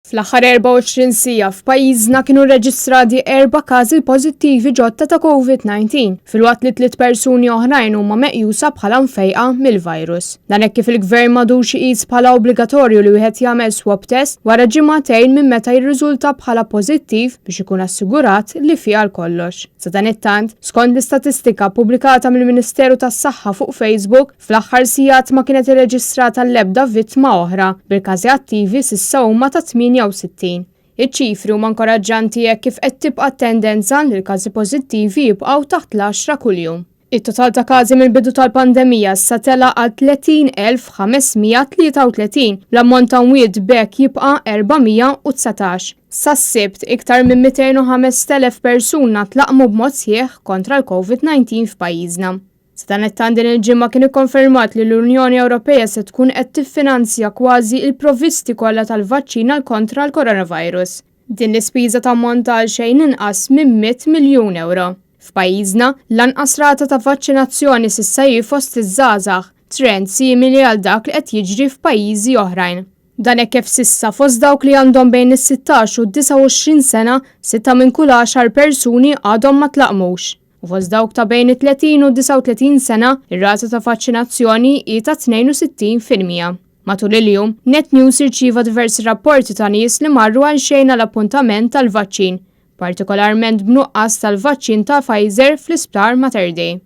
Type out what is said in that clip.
Fl-aħħar 24 siegħa f'pajjiżna kienu rreġistrati erba' każi pożittivi ġodda ta' Covid-19, filwaqt li tliet persuni oħrajn huma meqjusa bħala mfejqa mill-virus. Dan hekk kif il-Gvern m'għadux iqis bħala obbligatorju li wieħed jagħmel swab test wara ġimagħtejn minn meta jirriżulta bħala pożittiv biex ikun assigurat li fih għal kollox. Sadanittant, skont l-istatistika ppubblikata mill-Ministeru tas-Saħħa fuq Facebook, Fl-aħħar sigħat ma kienet irreġistrata l-ebda vittma oħra, bil-każi attivi s'issa huma ta' 68. Iċ-ċifri huma inkoraġġanti hekk kif qed tibqa' t-tendenza li l-każi pożittivi jibqgħu taħt l-għaxra kuljum. It-total ta' każi mill-bidu tal-pandemija issa tela' għal 30,533, bl-ammont ta' mwiet b'hekk jibqa' 419. Sas-Sibt, iktar minn 205,000 persuna tlaqqmu b'mod sħiħ kontra l-Covid-19 f'pajjiżna. Sadanittant din il-ġimgħa kien ikkonfermat li l-Unjoni Ewropea se tkun qed tiffinanzja kważi il-provvisti kollha tal-vaċċin għal kontra l-coronavirus. Din l-ispiża tammonta għal xejn inqas minn 100 miljun ewro. F'pajjiżna, l-anqas rata ta' vaċċinazzjoni s'issa hi fost iż-żgħażagħ, trend simili għal dak li qed jiġri f'pajjiżi oħrajn. Dan hekk kif s'issa fost dawk li għandhom bejn is-16 u d-29 sena, sitta minn kull għaxar persuni għadhom ma tlaqqmux. U fost dawk ta' bejn it-30 u 39 sena, ir-rata ta' vaċċinazzjoni hi ta' 62%. Matul il-jum, Net News irċieva diversi rapporti ta' nies li marru għal xejn għal appuntament tal-vaċċin, partikolarment b'nuqqas tal-vaċċin ta' Pfizer fl-Isptar Mater Dei.